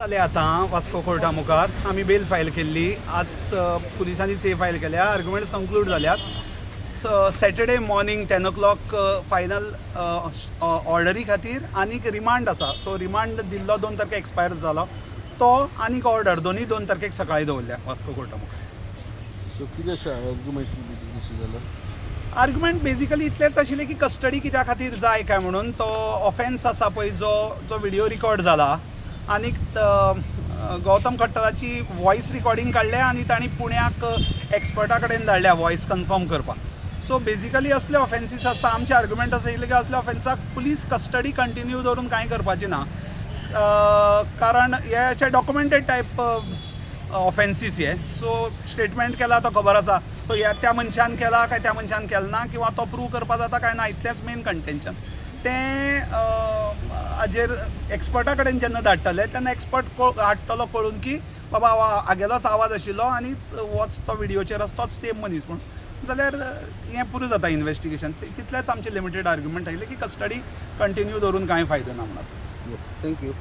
जालें आतां वास्को कोर्टा मुखार आमी बेल फायल केल्ली. आज पुलिसांनी से फायल केल्या. आर्ग्युमेंट्स कंक्लूड जाल्यात. Saturday morning 10 o'clock final ऑर्डरी खातीर आनीक रिमांड आसा. सो रिमांड दिल्लो 2 तारखेक एक्सपायर जालो तो आनीक ऑर्डर दोनूय 2 तारखेक सकाळी दवरल्या वास्को कोर्टा मुखार. सो कितें अशें आर्ग्युमेंट कशें जालो? आर्ग्युमेंट बेजिकली इतलेंच आशिल्लें की कस्टडी कित्या खातीर जाय काय म्हणून. तो ऑफेन्स आसा पळय, जो जो व्हिडियो रिकॉर्ड जाला आनीक गौतम खट्टराची वॉयस रिकॉर्डिंग काडल्या आनी तांणी पुण्याक एक्सपर्टा कडेन धाडल्या वॉयस कन्फर्म करपाक. सो बेजिकली असले ऑफेन्सीस आसता. आमचे आर्ग्युमेंट आसा इतलें की असल्या ऑफेन्साक पुलीस कस्टडी कंटिन्यू दवरून कांय करपाची ना, कारण हे अशे डॉक्युमेंटेड टायप ऑफेन्सीस हे. सो स्टेटमेंट केला तो खबर आसा, सो ह्या त्या मनशान केला काय त्या मनशान केला ना किंवा तो प्रूव करपा जाता काय ना, इतलेंच मेन कंटेन्शन. तें हाजेर एक्सपर्टा कडेन जेन्ना धाडटले तेन्ना एक्सपर्ट हाडटलो कळून की बाबा हो हागेलोच आवाज आशिल्लो आनी होच तो व्हिडियोचेर आसा तोच सेम मनीस म्हूण, जाल्यार हें पुरो जाता इन्वेस्टिगेशन. तितलेंच आमचें लिमिटेड आर्ग्युमेंट आयलें की कस्टडी कंटिन्यू दवरून कांय फायदो ना म्हणून. Thank you.